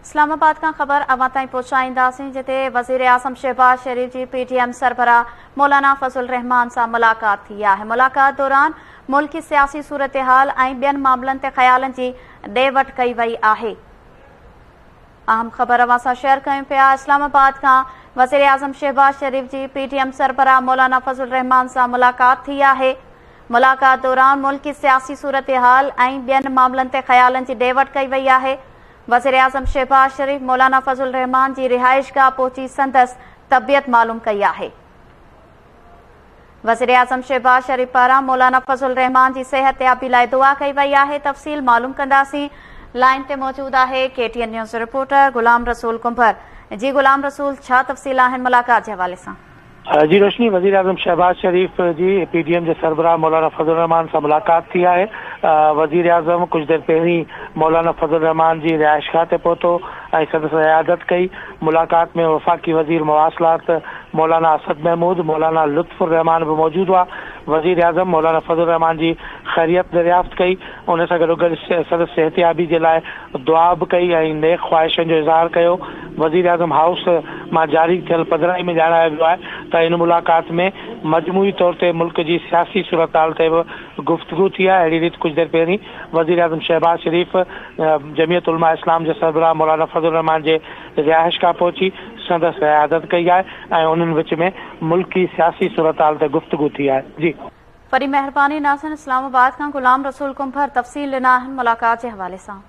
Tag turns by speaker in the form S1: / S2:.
S1: اسلام آباد کان خبر اوهان تائين پهچائينداسين جتي وزيراعظم شهباز شريف جي پي ڊي ايم سربراهه مولانا فضل الرحمان سان ملاقات ٿي آهي. ملاقات دوران ملڪي سياسي صورتحال ۽ ٻين معاملن تي خيالن جي ڏي وٺ ڪئي وئي آهي. اهم خبر اوهان سان شيئر ڪيون پيا اسلام آباد کان وزيراعظم شهباز شريف جي پي ڊي ايم سربراهه مولانا فضل الرحمان سان ملاقات ٿي آهي. ملاقات دوران ملڪي سياسي صورتحال ۽ ٻين معاملن تي خيالن جي ڏي وٺ ڪئي وئي آهي. وزيراعظم شهباز شريف مولانا فضل الرحمان جي رهائشگاهه پهچي سندس طبيعت معلوم ڪئي آهي. وزيراعظم شهباز شريف پاران مولانا فضل الرحمان جي صحتيابي لاء دعا ڪئي وئي آهي. تفصيل معلوم ڪنداسين. لائين تي موجود آهي K T N news reporter Ghulam Rasool Kumbhar. جي غلام رسول ڇا تفصيل آهن ملاقات جي حوالي سان؟
S2: جي روشني وزيراعظم شهباز شريف جي پي ڊي ايم جي سربراهه مولانا فضل الرحمان سان ملاقات ٿي آهي. وزيراعظم ڪجهه دير پهرين مولانا فضل الرحمان جي رهائشگاهه تي پهتو ۽ سندس عيادت ڪئي. ملاقات ۾ وفاقي وزير مواصلات مولانا اسد محمود، مولانا لطف الرحمان به موجود هئا. وزيراعظم مولانا فضل الرحمان جي خيريت دريافت ڪئي. ان سان گڏوگڏ سندس صحتيابي جي لاء دعا به ڪئي ۽ نيڪ خواهشن جو اظهار ڪيو. وزيراعظم هائوس مان جاري ٿيل پڌرائي ۾ ڄاڻايو ويو آهي ته ان ملاقات ۾ مجموعي طور تي ملڪ جي سياسي صورتحال تي به گفتگو ٿي آهي. اهڙي ريت ڪجهه دير پهرين وزيراعظم شهباز شريف جمعيت علماء اسلام جي سربراهه مولانا فضل الرحمان جي رهائشگاهه پهچي سندس عيادت ڪئي آهي ۽ انهن وچ ۾ ملڪي سياسي صورتحال تي گفتگو ٿي آهي. جي.
S1: وڏي مهرباني ناظرين اسلام آباد کان غلام رسول ڪنڀر تفصيل ڏنا آهن ملاقات جي حوالي سان.